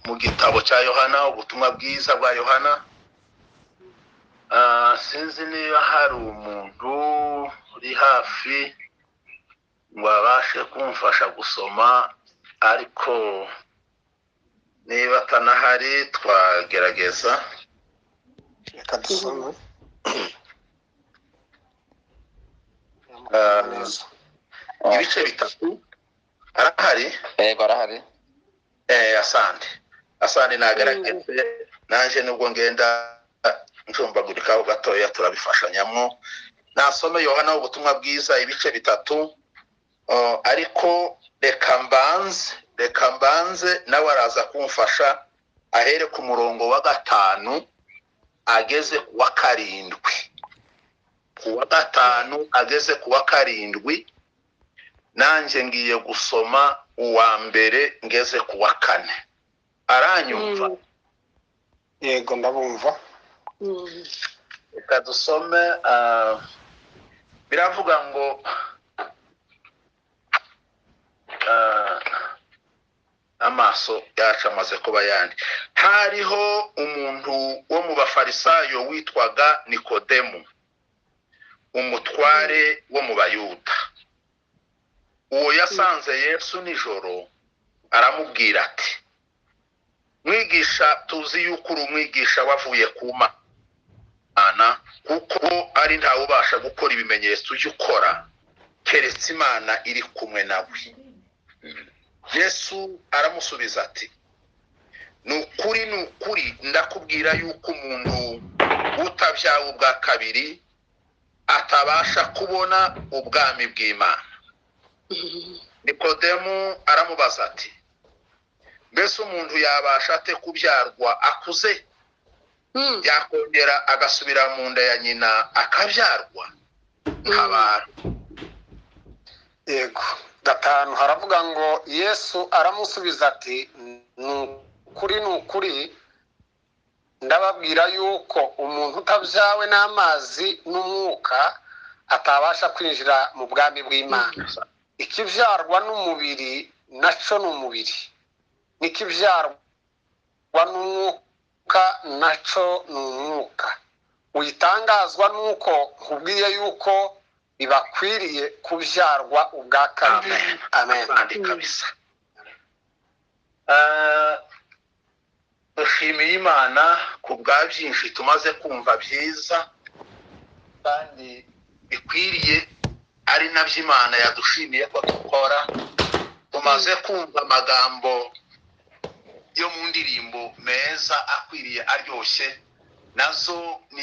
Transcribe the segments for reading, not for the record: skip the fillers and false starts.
Mu gitabo cya Yohana, ubutumwa bwiza bwa Yohana. Sinzi niba hari umuntu uri hafi ngo abashe kumfasha gusoma, ariko niba atanahari twagerageza. Reka dusome. Neza. Ibice bitatu. Arahari? Yego, arahari. Asante, asante. Nagaragaze nanjye nubwo ngenda ncumbagurikaho gatoya, turabifashanyamo. Nasome Yohana ubutumwa bwiza ibice bitatu. Ariko reka mbanze nawe araza kumfasha, ahere ku murongo wa 5 ageze ku wa 7, ku wa 5 ageze ku wa 7. Nanjye ngiye gusoma uwa mbere ngeze ku wa 4. Aranyumva? Yego, ndabumva. Reka dusome. Biravuga ngo amaso yacu amaze kuba yandi. Hariho umuntu wo mu Bafarisayo witwaga Nikodemu, umutware wo mu Bayuda. Uwo yasanze Yesu nijoro, aramubwira ati: "Mwigisha, tuzi yuko uri umwigisha wavuye ku Mana, kuko ari ntawe ubasha gukora ibimenyetso ujya ukora keretse Imana iri kumwe nawe." Yesu aramusubiza ati: "Ni ukuri, ni ukuri, ndakubwira yuko umuntu utabyawe ubwa kabiri atabasha kubona ubwami bw'Imana." Nikodemu aramubaza ati: "Mbese umuntu yabasha ate kubyarwa akuze? Yakongera agasubira mu nda ya nyina akabyarwa?" Ntabara. Yego, 5 haravuga ngo: Yesu aramusubiza ati: "Ni ukuri, ni ukuri, ndababwira yuko umuntu utabyawe n'amazi n'umwuka atabasha kwinjira mu bwami bw'Imana. Ikibyarwa n'umubiri nacyo ni umubiri, n'ikibyarwa n'umwuka nacyo ni umwuka. Witangazwa n'uko nkubwiye yuko bibakwiriye kubyarwa ubwa kabiri." Amen. Amen. Kandi kabisa, dushimiye Imana ku bwa byinshi tumaze kumva byiza kandi bikwiriye, ari nabyo Imana yadushimiye ko dukora. Tumaze kumva amagambo yo mu ndirimbo meza, akwiriye, aryoshye. Nazo ni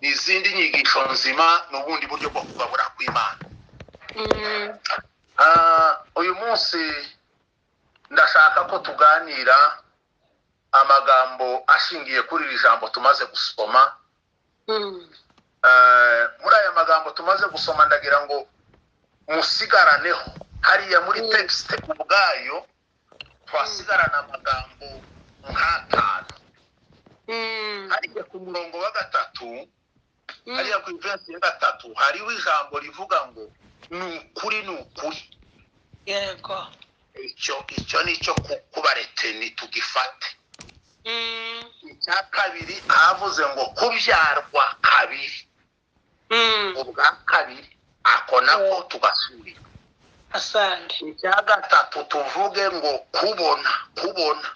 izindi nyigisho nzima, ni ubundi buryo bwo kugabura kw'Imana. Uyu munsi ndashaka ko tuganira amagambo ashingiye kuri iri jambo tumaze gusoma. Muri aya magambo tumaze gusoma, ndagira ngo musigaraneho hariya muri texte ubwayo, twasigarana amagambo nk'atanu. Hariya ku murongo wa 3, hariya ku iverse ya 3, hariho ijambo rivuga ngo: "Ni ukuri, ni ukuri." Icyo ni icyo kuba retenu, tugifate. Icya kabiri, havuze ngo kubyarwa kabiri, ubwa kabiri. Ako nako tugasubira. Asante. Icya gatatu, tuvuge ngo kubona, kubona.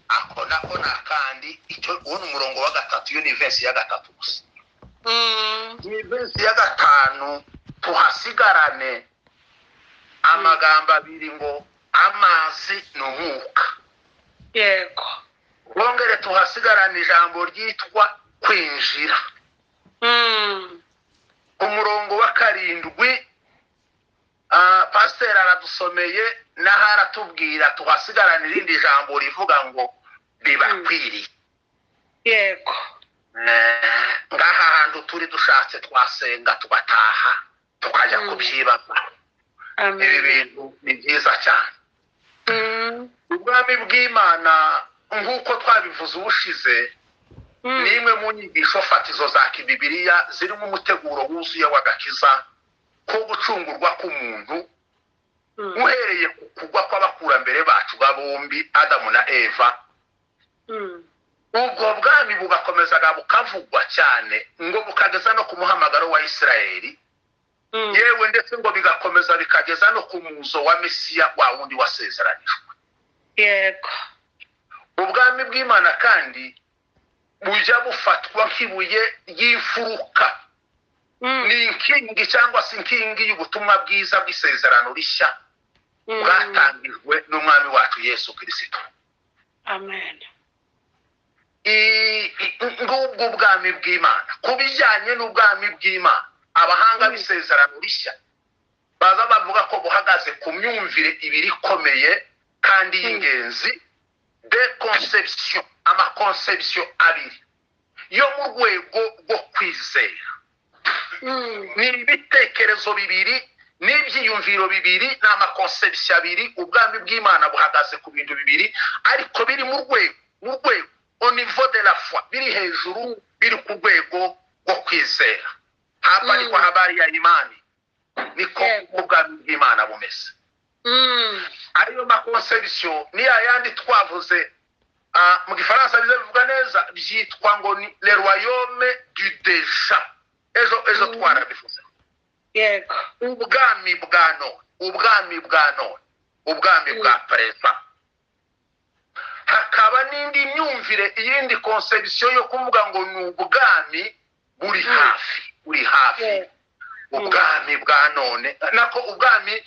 Ako nako ni akandi. Icyo uwo ni umurongo wa 3, iyo ni verse ya 3 gusa. Ni verse ya 5, tuhasigarane amagambo abiri ngo amazi ni umwuka. Bongere tuhasigarane ijambo ryitwa kwinjira. Ku murongo wa 7, pasiteri aradusomeye, naho aratubwira tuhasigarane irindi jambo rivuga ngo bibakwiriye. Ngaha hantu turi, dushatse twasenga tugataha, tukajya kubyibaza. Ibi Amen. bintu ni byiza cyane. Ubwami bw'Imana, nk'uko twabivuze ubushize, ni imwe mu nyigisho fatizo za kibibiriya zirimo umuteguro wuzuye w'agakiza ko gucungurwa k'umuntu. Uhereye ku kugwa kw'abakurambere bacu bombi, Adamu na Eva, ubwo bwami bugakomezaga bukavugwa cyane, ngo bukageza no ku muhamagaro wa Isirayeli, yewe ndetse ngo bigakomeza bikageza no ku muzo wa Mesiya, wa wundi wasezeranijwe. Ubwami bw'Imana kandi bujya bufatwa nk'ibuye ry'imfuruka, ni inkingi cyangwa se inkingi y'ubutumwa bwiza bw'isezerano rishya bwatangijwe n'Umwami wacu Yesu Kirisito. Amen. Ngubwo ubwami bw'Imana. Ku bijyanye n'ubwami bw'Imana, abahanga b'isezerano rishya baza bavuga ko buhagaze ku myumvire ibiri ikomeye kandi y'ingenzi, deux conceptions, ama conceptions abiri yo mu rwego rwo kwizera. Ni ibitekerezo bibiri n'ibyiyumviro bibiri, ni ama conceptions abiri. Ubwami bw'Imana buhagaze ku bintu bibiri, ariko biri mu rwego au niveau de la foi, biri hejuru, biri ku rwego rwo kwizera. Hapa ni kwa habari ya imani, niko ubwami bw'Imana bumeze. Ariyo ma conceptions ni yayandi twavuze, mu Gifaransa biza bivuga neza, byitwa ngo ni le royaume du déjà. Ejo twarabivuze. Ubwami bwa none, ubwami bwa none, ubwami bwa présent. Hakaba n'indi myumvire, iyindi conception yo kuvuga ngo ni ubwami buri hafi, buri hafi. Ubwami bwa none, nako ubwami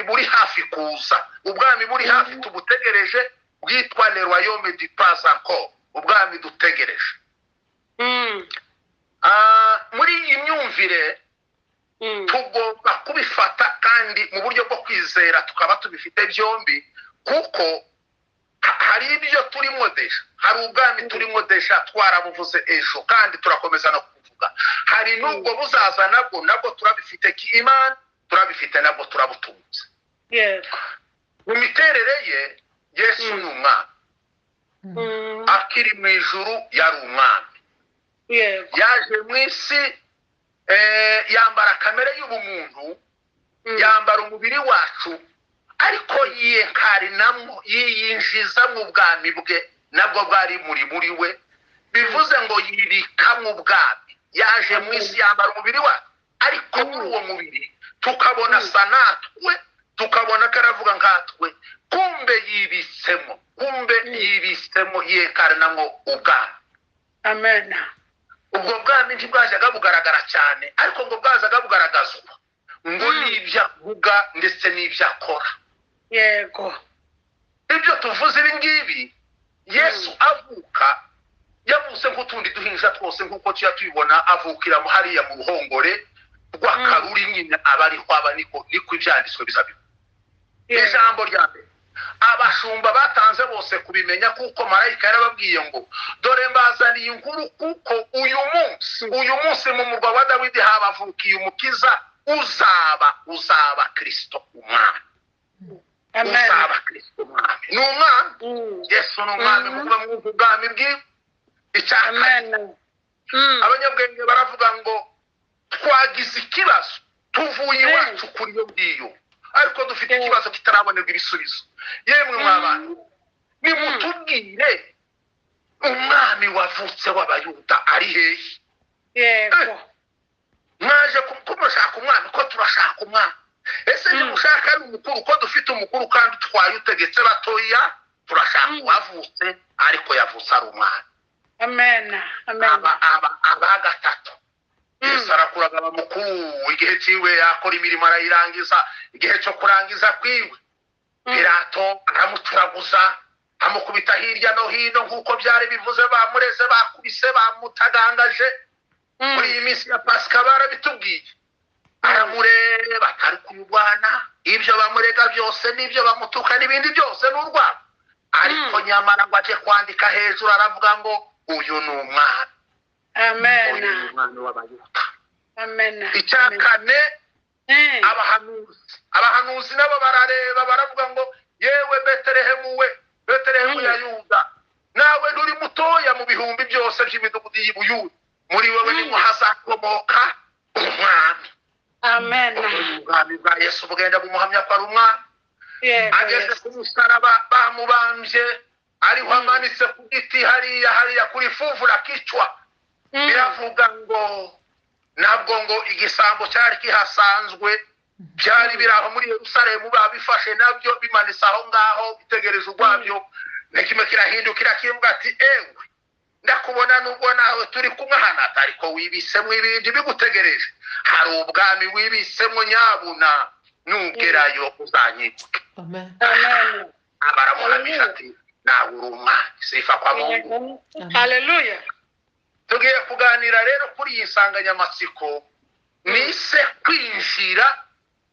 buri hafi kuza, ubwami buri hafi tubutegereje, bwitwa le royaume du pas encore, ubwami dutegereje. Muri iyi myumvire tugomba kubifata kandi mu buryo bwo kwizera, tukaba tubifite byombi, kuko hari ibyo turimo déjà, hari ubwami turimo déjà, twarabuvuze ejo kandi turakomeza no kuvuga. Hari n'ubwo buzaza, nabwo turabifite imana, turabifite, nabwo turabutunze. Mu miterere ye, Yesu ni umwami. Akiri mu ijuru yari umwami. Yaje mu isi, yambara kamere y'ubumuntu, yambara umubiri wacu, ariko yiyincarnamo, yiyinjiza mu bwami bwe, nabwo bwari muri we. Bivuze ngo yibika mu bwami. Yaje mu isi yambara umubiri wacu, ariko muri uwo mubiri tukabona asa natwe, tukabona ko aravuga nkatwe, kumbe yibitsemo, kumbe yibitsemo, yiyincarnamo ubwami. Amen. Ubwo bwami ntibwajyaga bugaragara cyane, ariko ngo bwazaga bugaragazwa ngo n'ibyo avuga ndetse n'ibyo akora. Ibyo tuvuze ibi ngibi, Yesu avuka, yavutse nk'utundi duhinja twose nk'uko tuya tubibona, avukira hariya mu ruhongore rw'akaruri nyine, aba ariho aba, niko ibyanditswe biza bivuga. Ijambo rya mbere abashumba batanze bose kubimenya, kuko marayika yarababwiye ngo: "Dore mbazaniye inkuru, kuko uyu munsi mu murwa wa Dawidi habavukiye Umukiza uzaba Kirisito Umwami." Amen. Uzaba Kirisito Umwami, ni umwami. Yesu ni umwami. Mukuba mwumva ubwami bwiwe. Icya kabiri, Amen. Abanyabwenge baravuga ngo: "Twagize ikibazo, tuvuye iwacu kuri iyo ngiyo, ariko dufite ikibazo kitarabonerwa ibisubizo. Yemwe mwabana, nimutubwire, umwami wavutse w'Abayuda ari hehe?" Mwaje ko mushaka umwami, ko turashaka umwami. Ese nimushaka ari umukuru, ko dufite umukuru kandi utwaye, utegetse batoya? Turashaka uwavutse, ariko yavutse ari umwami. Amen. Amen. Aba gatatu, Yesu arakuraga, aba mukuru, igihe cyiwe yakora imirimo arayirangiza. Igihe cyo kurangiza kwiwe, Pilato aramucuraguza, amukubita hirya no hino nk'uko byari bivuze, bamureze, bakubise, bamutagangaje. Muri iyi minsi ya Pasika barabitubwiye. Aramureba, atari kurwana, ibyo bamurega byose n'ibyo bamutuka n'ibindi byose ni urwabo, ariko nyamara ngo aje kwandika hejuru, aravuga ngo: "Uyu ni umwana, Amen. uyu ni umwana w'Abayuda." Amen. Icya kane, abahanuzi nabo barareba, baravuga ngo: "Yewe Betelehemu we, Betelehemu ya Yuda, nawe nturi mutoya mu bihumbi byose by'imidugudu y'i Buyuda, muri wowe nimwo hazakomoka umwami." Amen. Ubwami bwa Yesu bugenda bumuhamya ko ari umwami. Yego. Ageze Yesu. ku musaraba bamubambye, ariho amanitse ku giti hariya hariya kuri fuvura kicwa. Biravuga ngo ntabwo ngo igisambo cyari kihasanzwe, byari biri aho muri Yerusalemu, babifashe nabyo bimanitse aho ngaho bitegereje urwabyo. Na kimwe kirahindukira kivuga ati: "Ewe, ndakubona nubwo nawe turi kumwe hano, ariko wibisemo ibindi bigutegereje. Hari ubwami wibisemo, nyabuna nugerayo uzanyibuke." Amen. Amen. Baramuhamisha ati: "Nawe uri umwami." Sifa kwa Mungu. Haleluya. Tugiye kuganira rero kuri iyi nsanganyamatsiko nise kwinjira,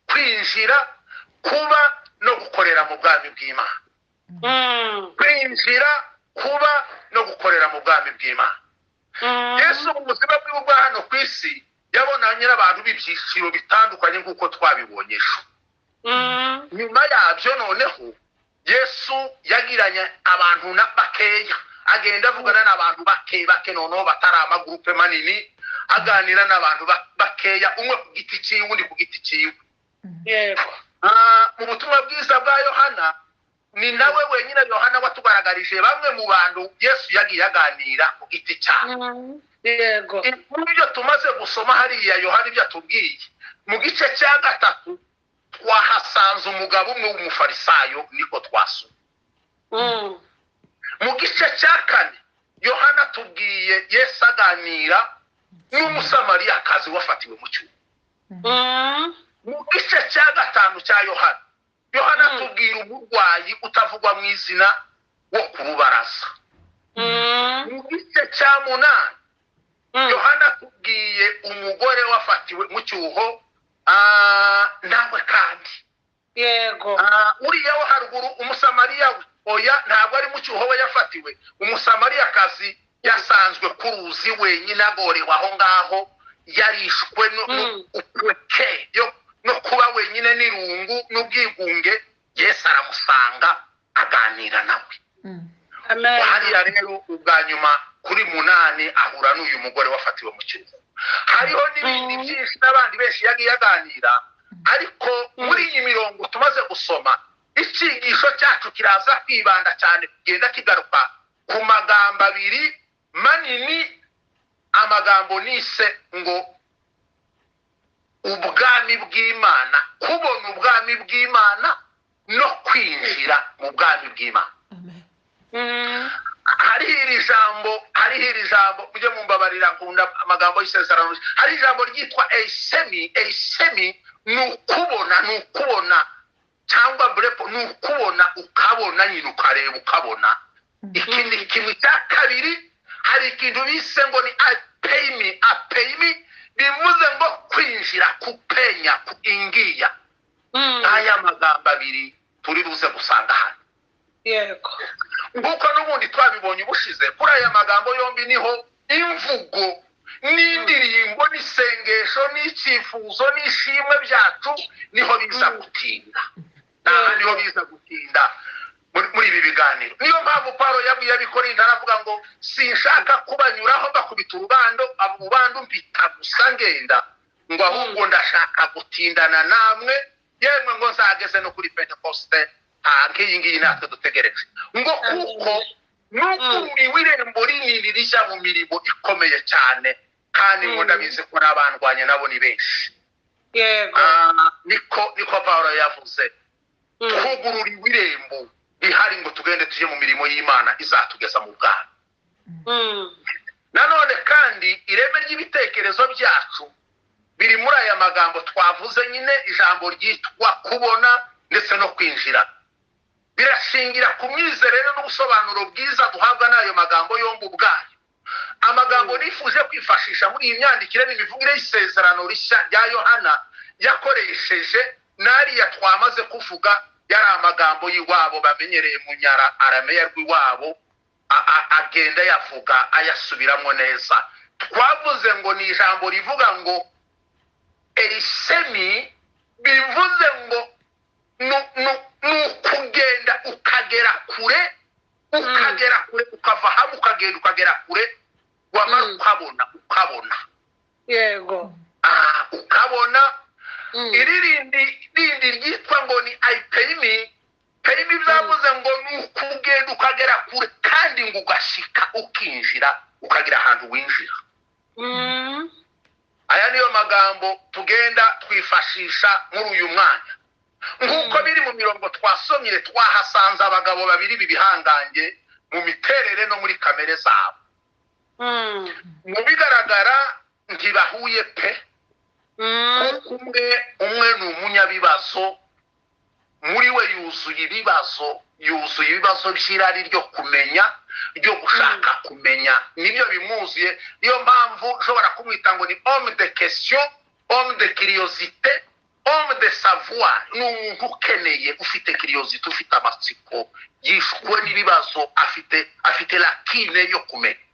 kwinjira, kuba no gukorera mu bwami bw'Imana. Kwinjira, kuba no gukorera mu bwami bw'Imana. Yesu mu buzima bwiwe bwa hano ku isi yabonanye n'abantu b'ibyiciro bitandukanye, nk'uko twabibonye ejo. Nyuma yabyo noneho Yesu yagiranye abantu na bakeya, agenda avugana n'abantu bake bake, noneho batari amagurupe manini, aganira n'abantu bakeya, umwe ku giti cyiwe, undi ku giti cyiwe. Mu butumwa bwiza bwa Yohana, ni nawe wenyine Yohana watugaragarije bamwe mu bantu Yesu yagiye aganira ku giti cyabo. Ibyo tumaze gusoma hariya, Yohana ibyo atubwiye mu gice cya 3, twahasanze umugabo umwe w'umufarisayo, niko twasoma. Mu gice cya 4, Yohana atubwiye Yesu aganira n'Umusamariyakazi wafatiwe mu cyuho. Mu gice cya 5 cya Yohana, Yohana atubwira umurwayi utavugwa mu izina wo ku rubaraza. Mu gice cya 8, Yohana atubwiye umugore wafatiwe mu cyuho nawe kandi. Uriya wo haruguru, Umusamariya we, oya, ntabwo ari mu cyuho we yafatiwe. Umusamariyakazi yasanzwe ku ruzi wenyine, agorewe aho ngaho, yarishwe upweke no kuba wenyine n'irungu n'ubwigunge. Yesu aramusanga, aganira nawe. Amen. Hariya rero ubwa nyuma kuri 8 ahura n'uyu mugore wafatiwe mu cyuho. Hariho n'ibindi byinshi n'abandi benshi yagiye aganira, ariko muri iyi mirongo tumaze gusoma, icyigisho cyacu kiraza kwibanda cyane, kugenda kigaruka ku magambo abiri manini, amagambo nise ngo ubwami bw'Imana, kubona ubwami bw'Imana no kwinjira mu bwami bw'Imana. Amen. Hariho iri jambo, hariho iri jambo, mujye mumbabarira, nkunda amagambo y'isezerano. Hari ijambo ryitwa eisemi. Eisemi ni ukubona, ni ukubona, cyangwa blepo ni ukubona, ukabona nyine, ukareba, ukabona. Ikindi kimwe cya kabiri, hari ikintu bise ngo ni apeimi. Apeimi bivuze ngo kwinjira, kupenya, kuingia. Aya magambo abiri turi buze gusanga hano. Nguko n'ubundi twabibonye ubushize, kuri aya magambo yombi niho imvugo n'indirimbo n'isengesho n'icyifuzo n'ishimwe byacu niho biza gutinda. Aha niho biza gutinda muri ibi biganiro. Niyo mpamvu Paulo yabwiye Abikorinto, aravuga ngo: "Sinshaka kubanyuraho bakubita urubando urubando mpita gusa ngenda," ngo ahubwo ndashaka gutindana namwe, yemwe ngo nzageze no kuri Pentekoste nk'iyi ngiyi natwe dutegereje, ngo kuko nugururiwe irembo rinini rijya mu mirimo ikomeye cyane, kandi ngo ndabizi ko n'abandwanya nabo ni benshi. Niko Paulo yavuze. Twugururiwe irembo rihari ngo tugende tujye mu mirimo y'Imana izatugeza mu bwami. Nanone kandi ireme ry'ibitekerezo byacu biri muri aya magambo twavuze nyine, ijambo ryitwa kubona ndetse no kwinjira birashingira ku myizerere n'ubusobanuro bwiza duhabwa n'ayo magambo yombi ubwayo. Amagambo nifuje kwifashisha muri iyi myandikire n'imivugire y'isezerano rishya rya Yohana yakoresheje n'ariya twamaze kuvuga, yari amagambo y'iwabo bamenyereye mu nyara arameya rw'iwabo, agenda yavuga ayasubiramo neza. Twavuze ngo ni ijambo rivuga ngo erisemi, bivuze ngo ni ukugenda ukagera kure, ukagera kure, ukava hamwe ukagenda ukagera kure, wamara ukabona, ukabona. Ukabona. Iri rindi rindi ryitwa ngo ni aipeyimi. Perimi byavuze ngo ni ukugenda ukagera kure kandi ngo ugashika ukinjira ukagira ahantu winjira. Aya niyo magambo tugenda twifashisha muri uyu mwanya. Nk'uko biri mu mirongo twasomye, twahasanze abagabo babiri b'ibihangange mu miterere no muri kamere zabo. Mu bigaragara ntibahuye pe, kuko umwe ni umunyabibazo, muri we yuzuye ibibazo, yuzuye ibibazo by'irari ryo kumenya, ryo gushaka kumenya, nibyo bimwuzuye. Niyo mpamvu ushobora kumwita ngo ni homme de question, homme de curiosité, homme de savoir. Ni umuntu ukeneye, ufite curiosité, ufite amatsiko, yishwe n'ibibazo, afite lacune yo kumenya.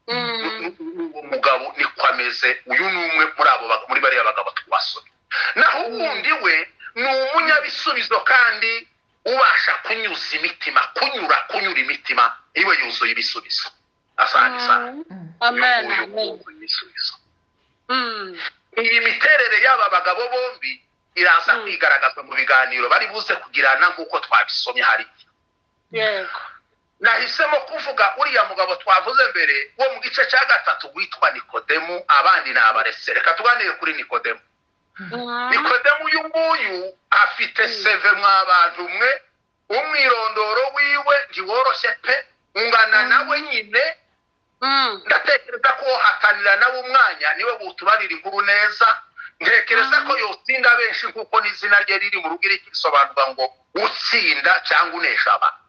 Uwo mugabo niko ameze. Uyu ni umwe muri abo muri bariya bagabo twasomye. Naho uwundi we ni umunyabisubizo kandi ubasha kunyuza imitima, kunyura imitima, iwe yuzuye ibisubizo. Asante sana. Amen. Uyu Amen. yuzuye ibisubizo. Iyi miterere y'aba bagabo bombi iraza kwigaragaza mu biganiro bari buze kugirana nk'uko twabisomye hariya. Nahisemo kuvuga uriya mugabo twavuze mbere wo mu gice cya 3 witwa Nikodemu, abandi ni abarese. Reka tuganire kuri Nikodemu. Nikodemu uyu nguyu afite CV mwa bantu mwe, umwirondoro wiwe ntiworoshye pe, ungana nawe nyine. Ndatekereza ko hatanira nawe umwanya niwe butubarira inkuru neza. Ntekereza ko yotsinda benshi kuko n'izina rye riri mu rugiriki risobanurwa ngo utsinda cyangwa unesha abantu.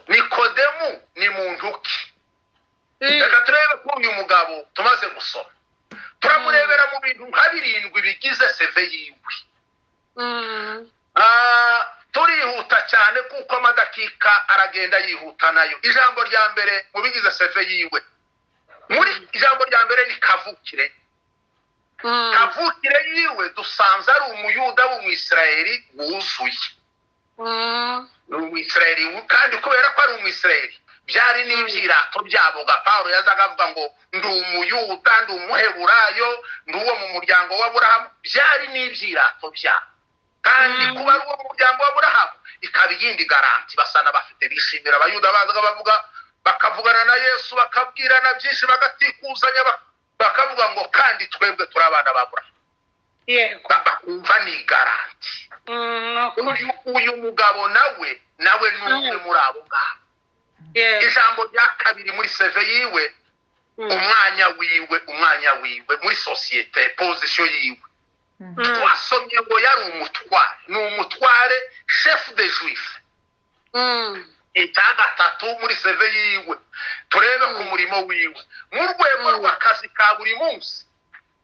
Nikodemu ni muntu ki? Reka turebe ko uyu mugabo tumaze gusoma turamurebera mu bintu nka 7 bigize CV yiwe. Turihuta cyane kuko amadakika aragenda yihuta nayo. Ijambo rya mbere mu bigize CV yiwe, muri ijambo rya mbere ni kavukire. Kavukire yiwe dusanze ari umuyuda w'umwisirayeli wuzuye. Ni umwisirayeli, kandi kubera ko ari umwisirayeli byari n'ibyirato byabo. Paulo yazaga avuga ngo ndi umuyuda, ndi umuheburayo, ndi uwo mu muryango w'Aburahamu. Byari n'ibyirato byabo, kandi kuba ari uwo mu muryango w'Aburahamu ikaba iyindi garantie basa n'abafite, bishimira. Abayuda bazaga bavuga, bakavugana na Yesu, bakabwirana byinshi, bagatikuzanya, bakavuga ngo kandi twebwe turi abana b'Aburahamu. Bakumva ni garantie. Uyu mugabo nawe ni umwe muri abo ngabo. Ijambo rya kabiri muri CV yiwe, umwanya wiwe muri sosiyete, position yiwe. Twasomye ngo yari umutware, ni umutware, chef de juif. Icya gatatu muri CV yiwe, turebe ku murimo wiwe mu rwego rw'akazi ka buri munsi.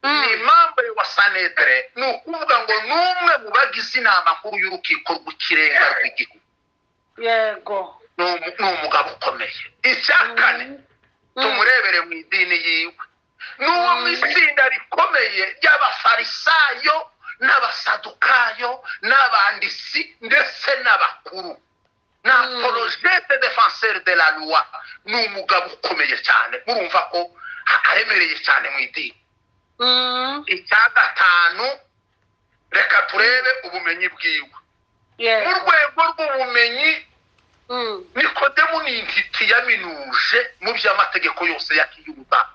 Ni membre wa Sanhedrin, ni ukuvuga ngo ni umwe mu bagize inama nkuru y'urukiko rw'ikirenga rw'igihugu. Ni umugabo ukomeye. Icya kane, tumurebere mu idini yiwe, ni uwo mu itsinda rikomeye ry'abafarisayo n'abasadukayo n'abandisi ndetse n'abakuru, na apologète, défenseur de la loi. Ni umugabo ukomeye cyane, murumva ko aremereye cyane mu idini. Icya gatanu, reka turebe ubumenyi bwiwe mu rwego rw'ubumenyi. Nikodemu ni intiti yaminuje mu by'amategeko yose ya kiyuda,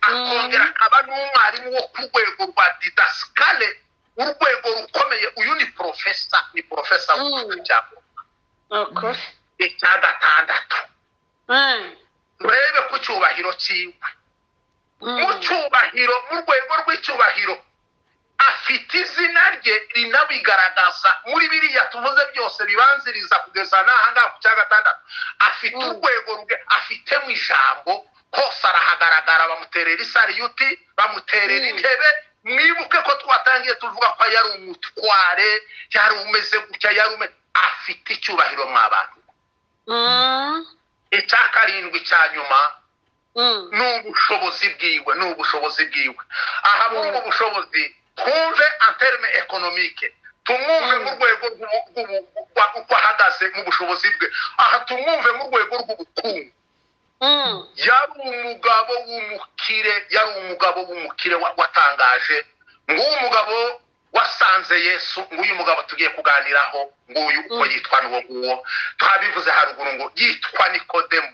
akongera akaba n'umwarimu wo ku rwego rwa didascale, urwego rukomeye. Uyu ni profesa, ni profesa w'icyago. Icya gatandatu, turebe ku cyubahiro cyiwe. Mu cyubahiro, mu rwego rw'icyubahiro, afite izina rye rinabigaragaza. Muri biriya tuvuze byose bibanziriza kugeza n'aha ngaha ku cya gatandatu, afite urwego rwe, afitemo ijambo, hose arahagaragara, bamuterera isariyuti, bamuterera intebe. Mwibuke ko twatangiye tuvuga ko yari umutware, yari umeze gutya, yari afite icyubahiro mwa bantu. Icya karindwi cya nyuma ni ubushobozi bwiwe, ni ubushobozi bwiwe. Aha muri ubu bushobozi twumve en terme économique, tumwumve mu rwego uko ahagaze mu bushobozi bwe. Aha tumwumve mu rwego rw'ubukungu. Yari umugabo w'umukire, yari umugabo w'umukire watangaje. Nguwo umugabo. Wasanze Yesu, nguyu mugabo tugiye kuganiraho, nguyu uko yitwa n'uwo nguwo twabivuze haruguru ngo yitwa Nikodemu.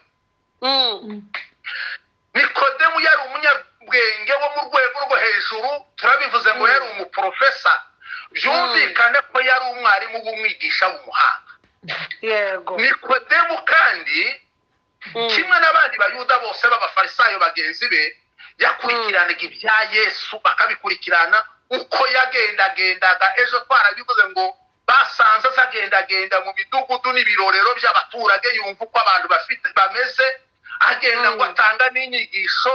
Nikodemu yari umunyabwenge wo mu rwego rwo hejuru, turabivuze ngo yari umuprofesa, byumvikane ko yari umwarimu w'umwigisha w'umuhanga. Yego. Nikodemu kandi kimwe n'abandi Bayuda bose b'Abafarisayo bagenzi be, yakurikiranaga ibya Yesu, bakabikurikirana uko yagendagendaga. Ejo twarabivuze ngo basanze azagendagenda mu midugudu n'ibirorero by'abaturage, yumva uko abantu bafite bameze, agenda ngo atanga n'inyigisho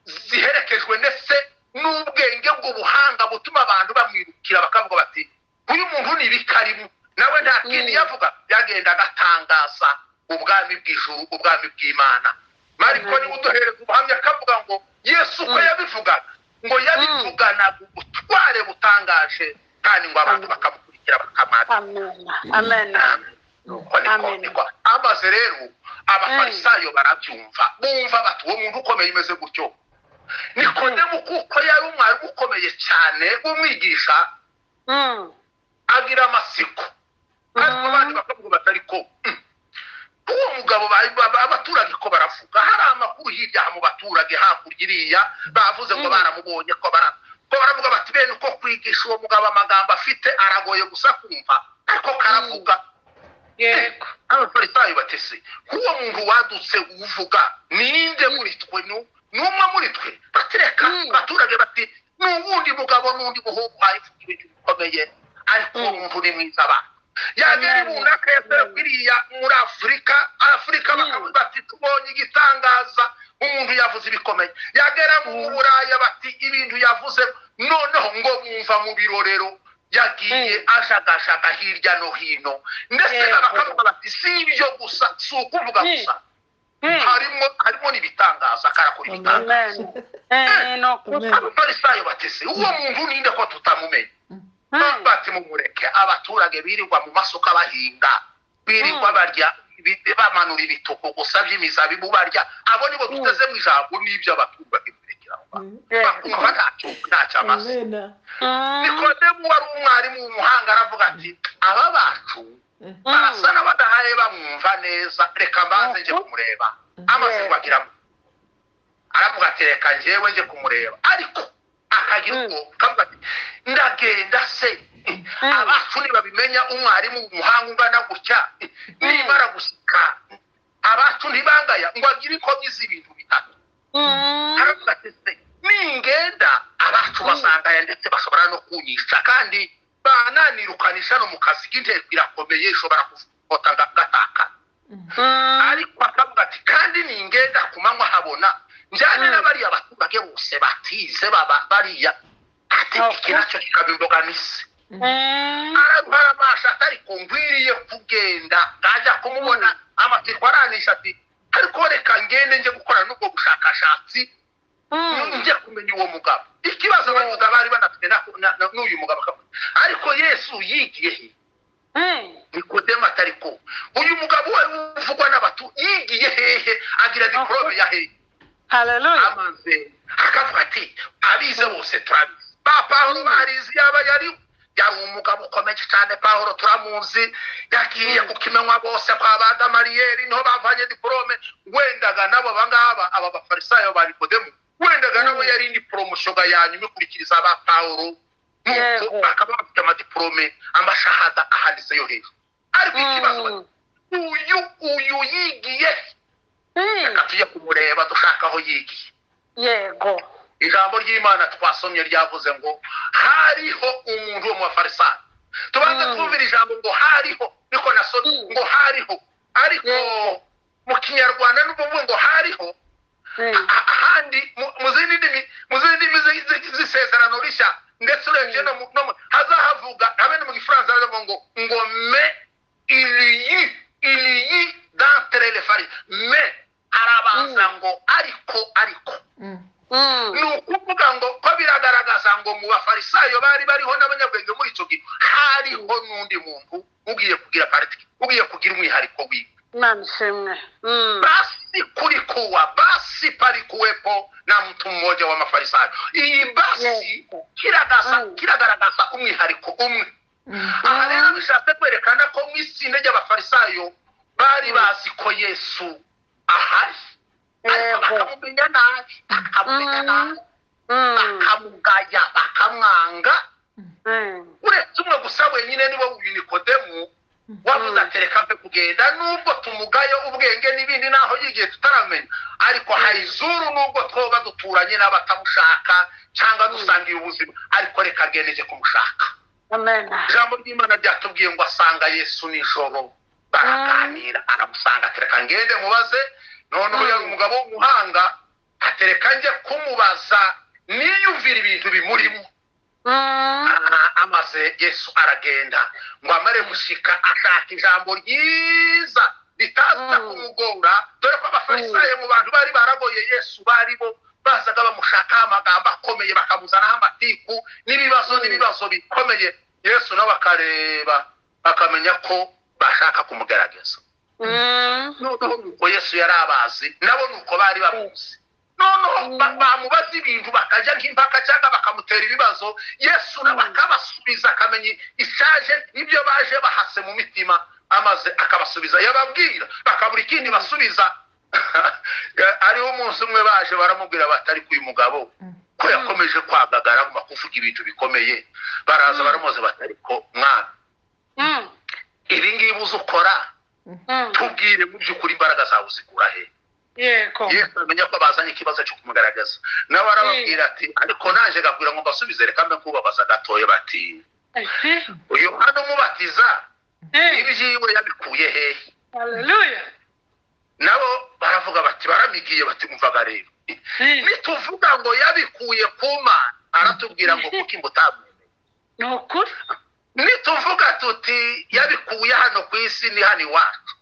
ziherekejwe ndetse n'ubwenge bw'ubuhanga butuma abantu bamwirukira bakavuga bati uyu muntu ni ibikarimu, nawe nta kindi yavuga, yagendaga atangaza ubwami bw'ijuru, ubwami bw'Imana. Mariko niwe uduhereza ubuhamya akavuga ngo Yesu uko yabivugaga, ngo yabivuganaga ubutware butangaje, kandi ngo abantu bakamukurikira bakamwakira. Amen. Amen. Amaze rero Abafarisayo barabyumva, bumva bati uwo muntu ukomeye umeze gutyo. Nikodemu kuko yari umwarimu ukomeye cyane w'umwigisha, agira amasiko, ariko abandi bakavuga bati ariko uwo mugabo abaturage ko baravuga, hari amakuru hirya mu baturage hakurya iriya bavuze ngo baramubonye, ko baravuga bati bene uko kwigisha uwo mugabo amagambo afite aragoye gusa kumva, ariko karavuga. Yego. Abafarisayo batese uwo muntu wadutse uvuga ninde muri twe, n'umwe muri twe? Batereka abaturage bati n'uwundi mugabo n'undi muhungu ayivuga ibintu bikomeye, ariko uwo muntu ni mwiza. Abantu yagera runaka yakwiriya muri Afurika, Afurika bakavuga bati tubonye igitangaza, umuntu yavuze ibikomeye. Yagera mu Buraya bati ibintu yavuze, noneho ngo bumva mu birorero yagiye ashakashaka hirya no hino, ndetse bakavuga bati si ibyo gusa, si ukuvuga gusa, harimo n'ibitangaza, karakora ibitangaza. Abafarisayo batese uwo muntu ninde ko tutamumenye? Bati mumureke, abaturage birirwa mu masuka bahinga, birirwa barya, bamanura ibituku gusa by'imizabibu barya, abo nibo duteze mu ijambo n'ibyo abaturage birekeraho, bakumva ntacyo amaze. Nikodemu wari umwarimu w'umuhanga aravuga ati aba bacu barasa n'abadahaye bamwumva neza, reka mbanze nje kumureba. Amaze kubagiramo aravuga ati reka njyewe nje kumureba, ariko akagira ubwo kavuga ati ndagenda se abacu ntibabimenya, umwarimu w'umuhanga ungana gutya nimara gusika abacu ntibangaya, ngo agire inkomyi z'ibintu bitatu. Aravuga ati se ningenda abacu bazangaya, ndetse bashobora no kunyica, kandi bananirukanisha no mu kazi k'inteko irakomeye, ishobora kufota gataka. Ariko akavuga ati kandi ningenda ku manywa habona njyane n'abariya baturage bose batize baba bariya, ati iki nacyo kikaba imbogamizi. Arabasha ariko ngwiriye kugenda ngajya kumubona, amatsiko aranisha ati ariko reka ngende nje gukora n'ubwo bushakashatsi, nje kumenya uwo mugabo. Ikibazo Abayuda bari banafite n'uyu mugabo, ariko Yesu yigiye he? Nikodemu atariko uyu mugabo we uvugwa n'abatu yigiye hehe? Agira diplome ya hehe? Haleluya. Amaze akavuga ati abize bose turabizi, ba Pawulo barizi, yaba yari umugabo ukomeye cyane, Pawulo turamuzi, yagiye kukimenywa bose kwa ba Gamariyeri niho bavanye diplome, wendaga nabo abangaba aba Bafarisayo ba Nikodemu, wendaga nabo yari indi promotion ya nyuma ikurikiriza ba Pawulo, nuko bakaba bafite amadiplome amashahada ahanditse yo hejuru. Ariko ikibazo uyu yigiye, reka tujye kumureba dushaka aho yigiye. Yego. Ijambo ry'Imana twasomye ryavuze ngo hariho umuntu wo mu Bafarisayo. Tubanze twumvira ijambo ngo hariho, niko nasomye ngo hariho, ariko mu Kinyarwanda n'ubuvuga ngo hariho, ahandi mu zindi ndimi z'isezerano rishya, ndetse urebye no hazahavuga habe no mu Gifaransa baravuga ngo mais il y eut d'entre les pharisiens, mais harabanza ngo ariko ni ukuvuga ngo ko biragaragaza ngo mu Bafarisayo bari bariho n'abanyabwenge muri icyo gihe hariho n'undi muntu ugiye kugira politiki, ugiye kugira umwihariko wiwe. Imana ishimwe. Basi Basi kulikuwa, basi palikuwepo na mtu mmoja wa Mafarisayo. Iyi basi kiragaragaza umwihariko umwe. Aha rero bishatse kwerekana ko mu itsinda ry'Abafarisayo bari bazi ko Yesu ahari, ariko bakamumenya nabi, bakamumenya nabi, bakamugaya, bakamwanga. Uretse umwe gusa wenyine niwe uyu Nikodemu wavuze ati reka mpe kugenda, nubwo tumugayo ubwenge n'ibindi naho yigiye tutaramenya, ariko hayizuru nubwo twoba duturanye n'abatamushaka cyangwa dusangiye ubuzima, ariko reka ngeneje kumushaka. Amen. Ijambo ry'Imana ryatubwiye ngo asanga Yesu nijoro, baraganira, aramusanga ati reka ngende mubaze. Noneho yari umugabo w'umuhanga, atereka njye kumubaza niyumvira ibintu bimurimo. Amaze Yesu aragenda ngo amare gushika ashaka ijambo ryiza ritaza kumugora, dore ko Abafarisayo mu bantu bari baragoye Yesu bari bo bazaga bamushaka amagambo akomeye, bakamuzanaho amatiku n'ibibazo n'ibibazo bikomeye. Yesu nawe akareba akamenya ko bashaka kumugerageza. Noneho nuko Yesu yari abazi, nabo nuko bari bamuzi. Noneho bamubaza ibintu bakajya nk'impaka cyangwa bakamutera ibibazo, Yesu nawe akabasubiza, akamenya ishaje ibyo baje bahase mu mitima, amaze akabasubiza, yababwira bakabura ikindi basubiza. Ariho umunsi umwe baje baramubwira bati ariko uyu mugabo ko yakomeje kwagagara mu kuvuga ibintu bikomeye. Baraza baramubaza bati ariko mwana, ibi ngibi uzi ukora, tubwire mu by'ukuri imbaraga zawe uzikura he? Yego. Yesu amenya ko bazanye ikibazo cyo kumugaragaza, nawe arababwira ati ariko naje gabwira ngo mbasubize, reka mbe nkubabaza gatoya. Bati uyu hano umubatiza ibyiwe yabikuye hehe? Haleluya. Nabo baravuga bati baramigiye bati umvaga rero, nituvuga ngo yabikuye ku Mana aratubwira ngo kuki mutamwemeye. Ni ukuri. Nituvuga tuti yabikuye hano ku isi ni hano iwacu,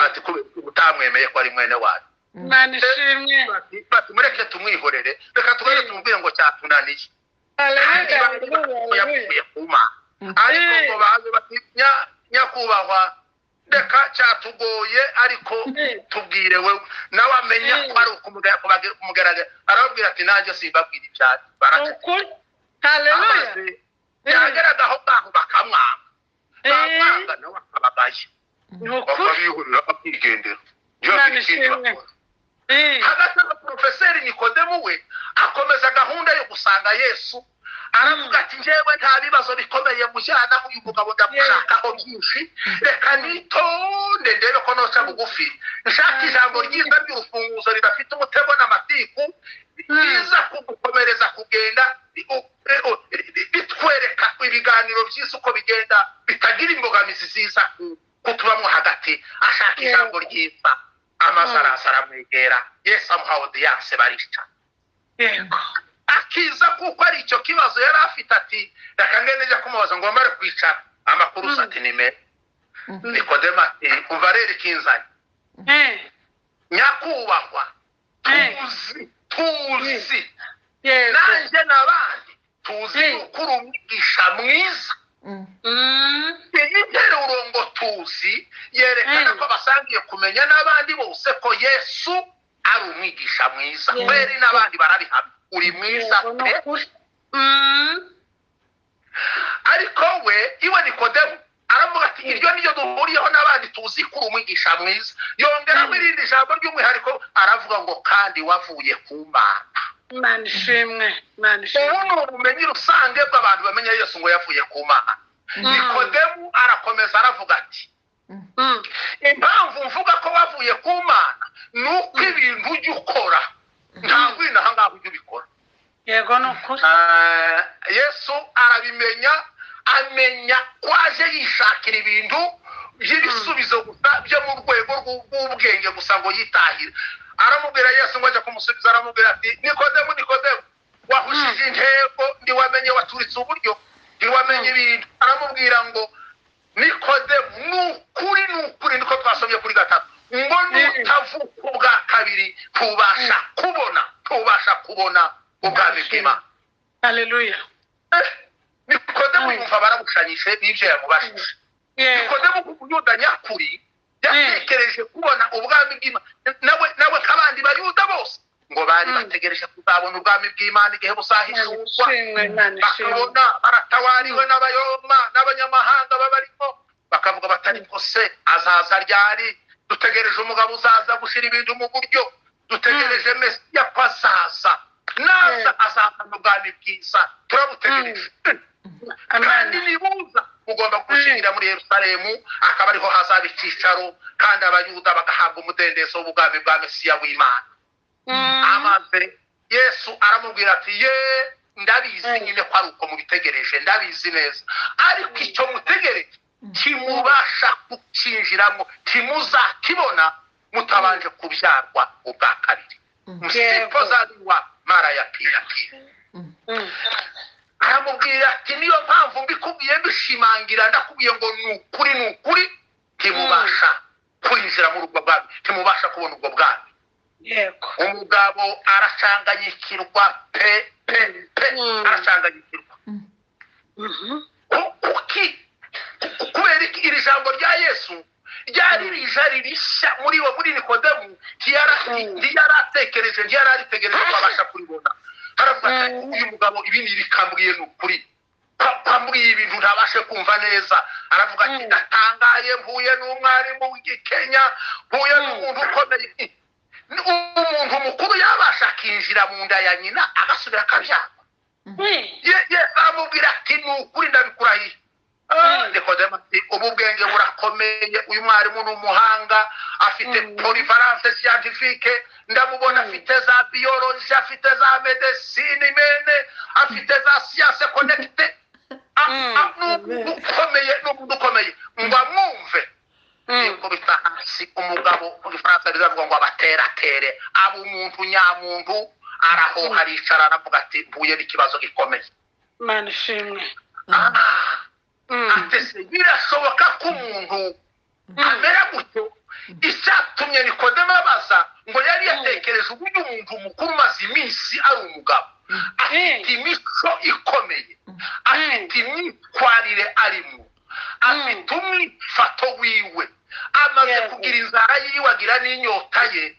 ati kubera mutamwemeye ko ari mwene wacu. Imana ishimwe. Bati mureke tumwihorere, reka tugere tumubwire ngo cyatunaniye. Yakuye ku Mana, ariko ngo baze bati nyakubahwa reka cyatugoye, ariko tubwire wewe. Nawe amenya ko ari ukumugaragara, arababwira ati nanjye simbabwira ibyawe. Haleluya. Yageraga aho ngaho bakamwanga, bamwanga nawe akabagaye, bakabihurira bakigendera. Hagati aho Porofeseri Nikodemu we akomeza gahunda yo gusanga Yesu, aravuga ati njyewe nta bibazo bikomeye mujyana uyu mugabo ndamushakaho byinshi, reka nitonde ndebe ko noca bugufi, nshaka ijambo ryiza ry'urufunguzo ridafite umutego n'amatiku, ryiza kugukomereza kugenda, bitwereka ibiganiro byiza uko bigenda, bitagira imbogamizi ziza kutubamo hagati. Ashaka ijambo ryiza, amaze araza aramwegera, Yesu amuha audience barica. Yego. Akiza kuko ari icyo kibazo yari afite, ati reka ngende njya kumubaza ngo amare kwicara. Amakuru ati ni meza. Nikodemu ati umva rero ikinzanye, nyakubahwa, tuzi nanjye n'abandi tuzi yuko uri umwigisha mwiza. Iyi nteruro ngo tuzi yerekana ko basangiye kumenya n'abandi bose ko Yesu ari umwigisha mwiza. Kweri n'abandi barabihamya, uri mwiza pe. Ariko we iwe Nikodemu aravuga ati iryo niyo duhuriyeho n'abandi tuzi ko uri umwigisha mwiza. Yongeramo irindi jambo ry'umwihariko, aravuga ngo kandi wavuye ku Mana. Imana ishimwe, Imana ishimwe. Ubu ni ubumenyi rusange bw'abantu bamenya Yesu ngo yavuye ku Mana. Nikodemu arakomeza aravuga ati impamvu mvuga ko wavuye ku Mana ni uko ibintu ujya ukora ntabwo inaha ngaho ujya ubikora. Yego ni ukuri. Yesu arabimenya, amenya ko aje yishakira ibintu by'ibisubizo gusa byo mu rwego rw'ubwenge gusa ngo yitahire. Aramubwira Yesu ngo ajya kumusubiza, aramubwira ati Nikodemu, Nikodemu, wahushije intego, ntiwamenye waturitse uburyo, ntiwamenye ibintu. Aramubwira ngo Nikodemu, ni ukuri, niko twasomye kuri 3, ngo nutavuka ubwa kabiri ntubasha kubona ubwami bw'Imana. Haleluya. Nikodemu yumva baramushanyije n'ibyo yamubashije. Nikodemu nk'umuyuda nyakuri Yatekereje kubona ubwami bw'Imana nawe nk'abandi Bayuda bose ngo bari bategereje kuzabona ubwami bw'Imana igihe buzahishurwa, bakabona baratawariwe n'Abayoma n'abanyamahanga babarimo, bakavuga batari ko se azaza ryari? Dutegereje umugabo uzaza gushyira ibintu mu buryo, dutegereje Mesiya ko azaza, naza azazana ubwami bwiza, turabutegereje. Kandi nibuza ugomba gushingira muri Yerusalemu, akaba ariho hazaba icyicaro, kandi Abayuda bagahabwa umudendezo w'ubwami bwa Mesiya w'Imana. Amaze Yesu aramubwira ati ye ndabizi nyine ko ari uko mubitegereje, ndabizi neza, ariko icyo mutegereje kimubasha kukinjiramo, kimuzakibona mutabanje kubyarwa ubwa kabiri. Msipozaliwa mara ya pili. Aramubwira ati niyo mpamvu mbikubwiye mbishimangira, ndakubwiye ngo ni ukuri, ni ukuri, ntimubasha kwinjira muri ubwo bwami, ntimubasha kubona ubwo bwami. Umugabo aracanganyikirwa pe pe pe, aracanganyikirwa. Kuki? Kubera iki iri jambo rya Yesu ryari rije rishya muri we, muri Nikodemu? Ntiyaratekereje, ntiyararitegereje ko abasha kuribona. Haravuga ati uyu mugabo ibi ni bikambwiye, ni ukuri kwambwiye ibintu ntabashe kumva neza. Aravuga ati ndatangaye, mpuye n'umwarimu w'Igikenya, mpuye n'umuntu ukomeye, umuntu mukuru yabasha akinjira mu nda ya nyina agasubira akabyara. Ye aramubwira ati ni ukuri ndabikurahiye. Nikodemu ati ubu bwenge burakomeye, uyu mwarimu ni umuhanga, afite polyvalence scientifique, ndamubona afite za biologie, afite za medecine mene, afite za science connectée, ukomeye, n'umuntu ukomeye. Ngo amwumve yikubita hasi. Umugabo mu Gifaransa bizavuga ngo abateratere, aba umuntu nyamuntu, arahoha, aricara, aravuga ati mpuye n'ikibazo gikomeye. Imana ishimwe. Ati birashoboka ko umuntu amera gutyo? Icyatumye Nikodemu abaza ngo yari yatekereje uburyo umuntu mukuru umaze iminsi ari umugabo, afite imico ikomeye, afite imyitwarire arimo, afite umwifato wiwe, amaze kugira inzara yiwe, agira n'inyota ye,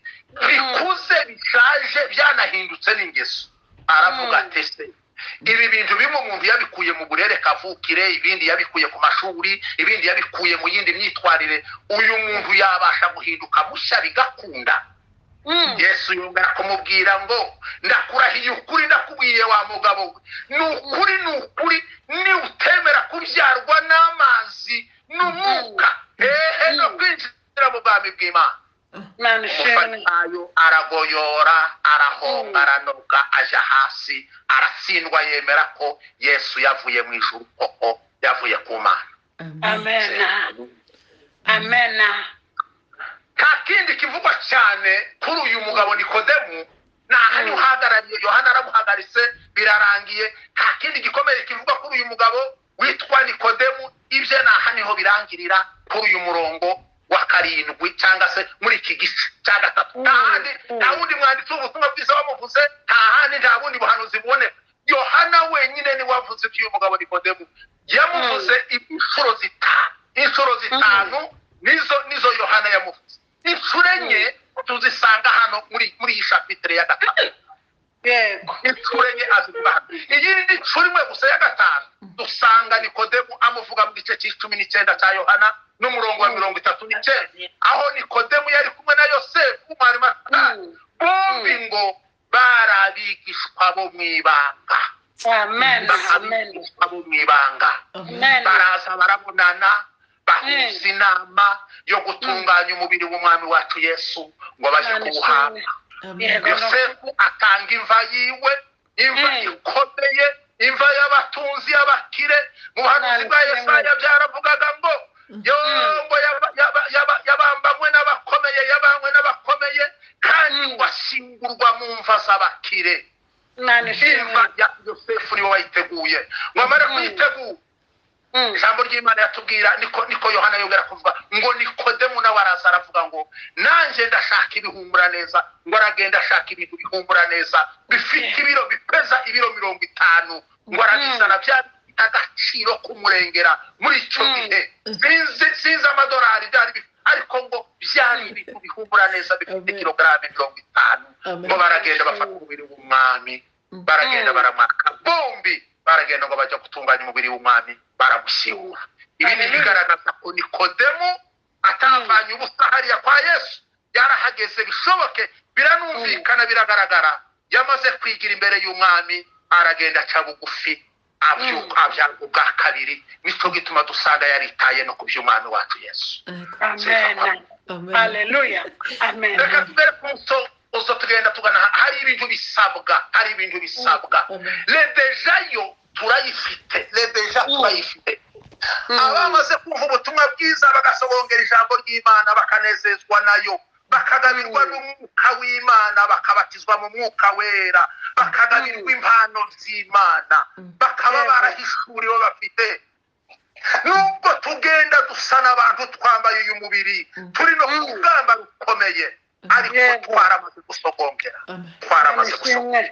bikuze bishaje byanahindutse n'ingeso. Aravuga ati se ibi bintu bimwe umuntu yabikuye mu burere kavukire, ibindi yabikuye ku mashuri, ibindi yabikuye mu yindi myitwarire, uyu muntu yabasha guhinduka mushya bigakunda? Yesu yongera kumubwira ngo ndakurahiye ukuri, ndakubwiye wa mugabo we, ni ukuri, ni ukuri, ni utemera kubyarwa n'amazi n'umwuka hehe no kwinjira mu bwami bw'Imana. Umufarisayo aragoyora, arahonga, aranoga, aja hasi, aratsindwa, yemera ko Yesu yavuye mu ijuru koko, yavuye ku Mana. Amen. Amen. Nta kindi kivugwa cyane kuri uyu mugabo Nikodemu, nta handi uhagarariye, Yohana aramuhagaritse, birarangiye. Nta kindi gikomeye kivugwa kuri uyu mugabo witwa Nikodemu, ibye naha niho birangirira kuri uyu murongo wa 7, cyangwa se muri iki gice cya 3. Nta wundi mwanditsi w'ubutumwa bwiza wamuvuze, nta handi, nta bundi buhanuzi buboneka. Yohana wenyine ni wavuze iby'uyu mugabo Nikodemu, yamuvuze inshuro zitanu, inshuro zitanu nizo Yohana yamuvuze. Inshuro 4 tuzisanga hano muri iyi chapitre ya 3. Yego. Inshuro 4 azivuga hano. Iyi ni inshuro imwe gusa ya 5 dusanga Nikodemu amuvuga mu gice 19 cya Yohana n'umurongo wa 39, aho Nikodemu yari kumwe na Yosefu w'Umwarimataya, bombi ngo barabigishwa bo mu ibanga. Amen. Amen. Bo mu ibanga. Baraza barabonana, bahuza inama yo gutunganya umubiri w'umwami wacu Yesu ngo baje kuwuhamba. Yosefu atanga imva yiwe, imva ikomeye, imva y'abatunzi y'abakire. Mu buhanuzi bwa Yesaya byaravugaga ngo yongo yabambanywe n'abakomeye, yabanywe n'abakomeye, kandi ngo ashyingurwa mu mva z'abakire. Imva ya Yosefu niwe wayiteguye. Ngo amare kuyitegura, ijambo ry'Imana yatubwira, niko Yohana yongera kuvuga ngo Nikodemu nawe araza aravuga ngo nanjye ndashaka ibihumura neza. Ngo aragenda ashaka ibintu bihumura neza bifite ibiro bipeza ibiro 50, ngo arabizana bya agaciro kumurengera muri icyo gihe. Sinzi amadolari byari Ariko ngo byari ibintu bihumura neza bifite kilogaramu 50. Ngo baragenda bafata umubiri w'umwami, baragenda baramwaka bombi, baragenda ngo bajya gutunganya umubiri w'umwami, baramushyingura. Ibi ni bigaragaza ko Nikodemu atavanye ubusa hariya kwa Yesu, yarahageze bishoboke, biranumvikana, biragaragara. Yamaze kwigira imbere y'umwami, aragenda aca bugufi, abyuka abyanga ubwa kabiri. Nicyo gituma dusanga yaritaye no ku by'umwami wacu Yesu. Amen. Haleluya. Amen. Reka tugere ku musozo, tugenda tugana. Hari ibintu bisabwa, hari ibintu bisabwa. Le déjà yo turayifite, le déjà turayifite. Abamaze kumva ubutumwa bwiza, bagasogongera ijambo ry'Imana, bakanezezwa nayo, bakagabirwa n'umwuka w'Imana, bakabatizwa mu mwuka wera, bakagabirwa impano z'Imana, bakaba barahishuriwe bafite. Nubwo tugenda dusa n'abantu twambaye uyu mubiri, turi no ku rugamba rukomeye, ariko twaramaze gusogongera, twaramaze gusogongera,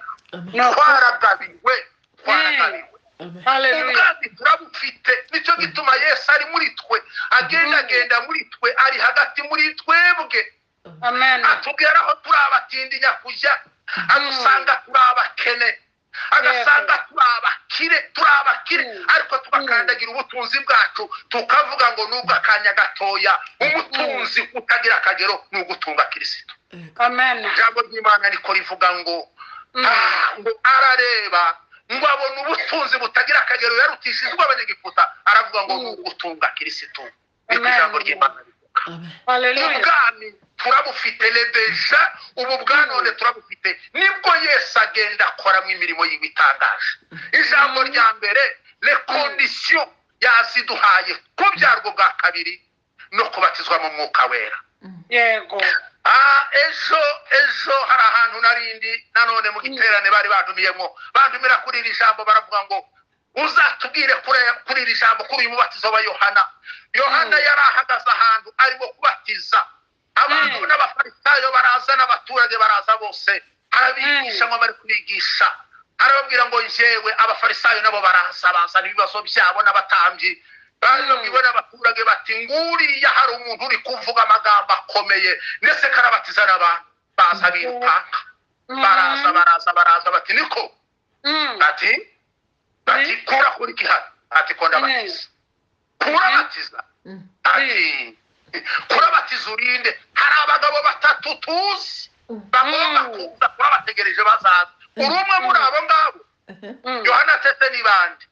twaragabiwe, twaragabiwe. Ubwami turabufite. Nicyo gituma Yesu ari muri twe, agendagenda muri twe, ari hagati muri twebwe. Atubwira aho turi abatindi nyakujya, adusanga turi abakene, agasanga turi abakire, turi abakire, ariko tugakandagira ubutunzi bwacu, tukavuga ngo nubwo akanya gatoya, umutunzi utagira akagero ni ugutunga Kirisito. Ijambo ry'Imana niko rivuga ngo ngo arareba ngo abona ubutunzi butagira akagero yarutishijwe abanyegiputa, aravuga ngo ni ugutunga Kirisito. Niko ijambo ry'Imana rivuga. Ubwami turabufite, le déjà ubu bwa none turabufite. Nibwo Yesu agenda akoramo imirimo yiwe itangaje. Ijambo rya mbere, le condition yaziduhaye, kubyarwa bwa kabiri no kubatizwa mu mwuka wera. Yego. Ejo ejo hari ahantu narindi nanone mu giterane bari bantumiyemo, bantumira kuri iri jambo, baravuga ngo uzatubwire kuri iri jambo, kuri uyu mubatizo wa Yohana. Yohana yari ahagaze ahantu arimo kubatiza abantu, n'abafarisayo baraza, n'abaturage baraza bose, arabigisha ngo bari kubigisha, arababwira ngo njyewe. Abafarisayo nabo baraza, bazana ibibazo byabo n'abatambyi. Babibabwiwe n'abaturage bati nguriya hari umuntu uri kuvuga amagambo akomeye, ndetse karabatiza n'abantu. Baza birukanka, baraza baraza baraza bati niko, ati bati kura kuri kihano, ati ko ndabatiza, kurabatiza, ati kurabatiza urinde. Hari abagabo batatu tuzi bagomba kuza, turabategereje bazaza, uri umwe muri abo ngabo. Yohana atete ni bande?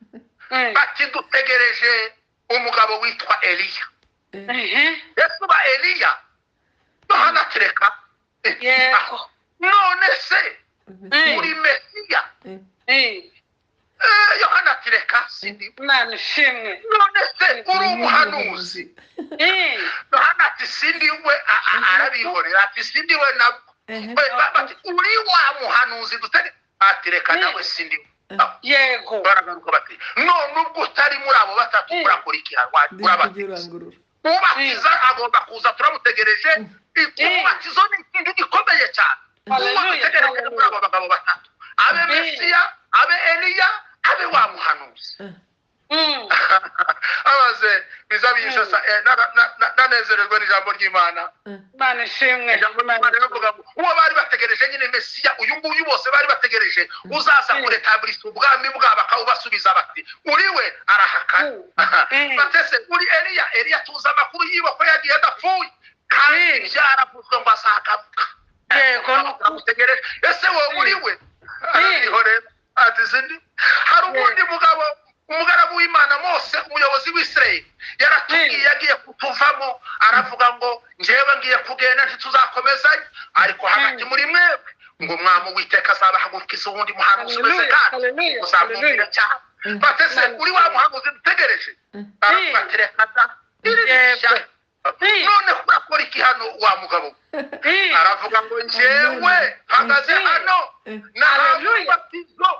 Bati dutegereje umugabo witwa Eliya. Yesu ba Eliya? Yohana atereka. Yego. None se uri Mesiya? Yohana atereka sindi. Imana ishimwe. None se uri umuhanuzi? Yohana ati sindi we, arabihorera ati sindi we nabwo. Bati uri wa muhanuzi dutege? Ati reka nawe sindi we. Yego. Baragaruka bati none ubwo utari muri abo batatu urakora iki? Urabatiza. Ubatiza agomba kuza, turamutegereje. Umubatizo ni ikintu gikomeye cyane. Uwo dutegereje muri abo bagabo batatu, abe Mesiya, abe Eliya, abe wa muhanuzi. Abaze biza bishasa nanezererwe n'ijambo ry'Imana. Imana ishimwe. Ijambo ry'Imana rivuga ngo uwo bari bategereje nyine Mesiya, uyu nguyu bose bari bategereje uzaza kuretabulisa ubwami bwabo, akawubasubiza bati uri we, arahakana. Batese uri Eliya? Eliya tuzi amakuru yiwe ko yagiye adapfuye, kandi byaravuzwe ngo azagaruka. Yego. Bamutegereje. Ese wowe uri we? Arabihorera ati sindi. Hari ubundi mugabo, umugaragu w'Imana Mose, umuyobozi w'Isirayeli, yaratubwiye agiye kutuvamo, aravuga ngo njyewe ngiye kugenda ntituzakomezanya, ariko hagati muri mwebwe ngo umwami Uwiteka azabahagurukiza uwundi muhanuzi umeze kandi muzamwumvira cyane. Batese uri wa muhanuzi dutegereje? Aravuga ati reka da, iri ni ishyano. None urakora iki hano wa mugabo? Aravuga ngo njyewe mpagaze hano nahawe umubatizo,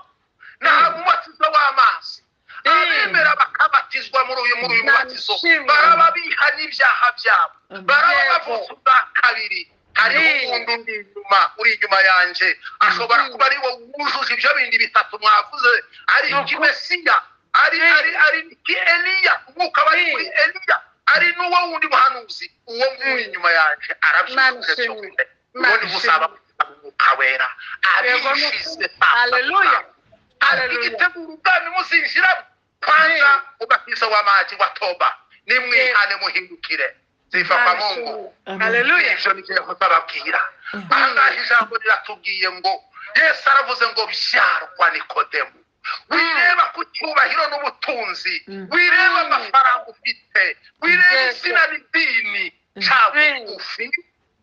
nahawe umubatizo w'amazi. Abemera bakabatizwa muri uyu mubatizo baraba bihana ibyaha byabo, baraba bavutse ubwa kabiri. Hariho uwundi undi inyuma, uri inyuma yanjye, ashobora kuba ari wo wujuje ibyo bindi bitatu mwavuze, ari iki Mesiya, ari ari ari iki Eliya, umwuka wari muri Eliya. Ari n'uwo wundi muhanuzi, uwo nguwo inyuma yanjye arabyujuje byose, ubundi buzaba umwuka wera abishize. Haleluya. Igitegura ubwami muzinjiramo kwanza ubatizo wa maji wa toba, nimwihane muhindukire ziva kwa Mungu. Haleluya. Ivyo nivyo Yehova ababwira. Ahangaha ijambo riratubwiye ngo Yesu aravuze ngo byarwa Nikodemu. Wireba ku cyubahiro n'ubutunzi, wireba amafaranga ufite, wireba izina n'idini, ca bugufi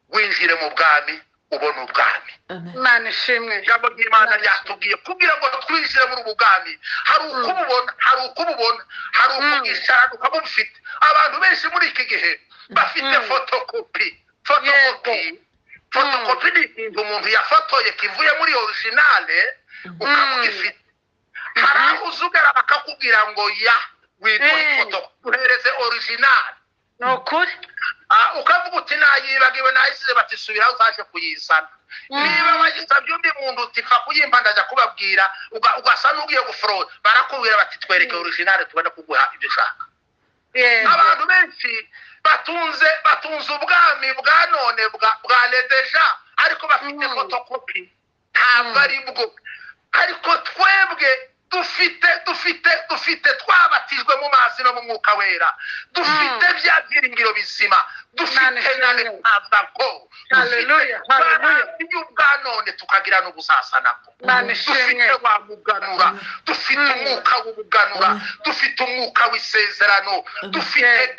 winjire mu bwami, ubone ubwami. Imana ishimwe. Ijambo ry'Imana ryatubwiye kugira ngo twinjire muri ubu bwami, hari ukububona, hari ukububona, hari ukubwicarana ukabufite. Abantu benshi muri iki gihe bafite fotokopi. Fotokopi ni ikintu umuntu yafotoye kivuye muri originale ukamugifite. Hari aho uzugara bakakubwira ngo ya witwa ifoto, uhereze originale. Ni ukuri. Ukavuga uti nayibagiwe nayisize, bati subira uzaje kuyizana. Niba bagisabye undi muntu uti pfa kuyimpa ndajya kubabwira, ugasa n'ugiye guforoda, barakubwira bati twereke originale tubone kuguha ibyo ushaka. Abantu benshi batunze ubwami bwa none bwa ledeja, ariko bafite fotokopi, ntabwo ari bwo. Ariko twebwe dufite twabatijwe mu mazi no mu mwuka wera, dufite bya byiringiro bizima, dufite na ntabwo. Haleluya, haleluya. Ubwa none tukagira n'ubusasa nabwo. Dufite wa muganura, dufite umwuka w'ubuganura, dufite umwuka w'isezerano, dufite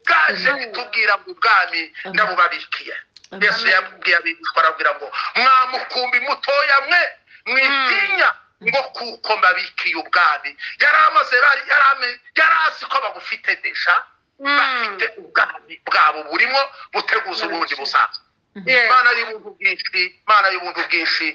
gaje itubwira ngo ubwami ndabubabikiye. Yesu yabwiye abigishwa arabwira ngo mwamukumbi mutoya mwe mwitinya, ngo kuko mbabikiye ubwami. Yari azi ko bagufite desha, bafite ubwami bwabo burimo buteguza ubundi busanzwe. Imana y'ubuntu bwinshi, Imana y'ubuntu bwinshi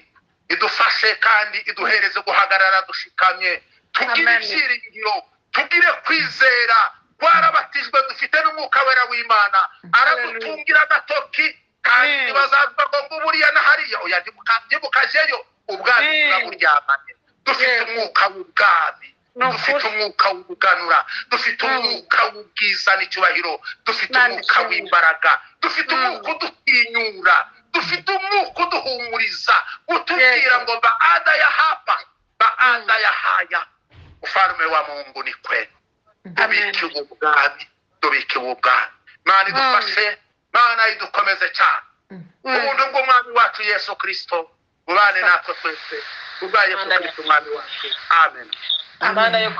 idufashe kandi iduhereze guhagarara dushikamye, tugire ibyiringiro, tugire kwizera. Twarabatijwe dufite n'umwuka wera w'Imana, aradutungira agatoki kandi ntibazavuga ngo buriya na hariya, oya ntimukajeyo, ubwami buraburyamanye. Dufite umwuka w'ubwami, dufite umwuka w'ubuganura, dufite umwuka w'ubwiza n'icyubahiro, dufite umwuka w'imbaraga, dufite umwuka udutinyura, dufite umwuka uduhumuriza, utubwira ngo baada ya hapa, baada ya haya, ufalme wa Mungu ni kwenu. Tubikiwe ubwami, tubikiwe ubwami. Mana idufashe, Mana idukomeze cyane. Ubuntu bw'Umwami wacu Yesu Kristo bubane natwe twese, ubwa Yesu Kristo Umwami wacu. Amen. Amen.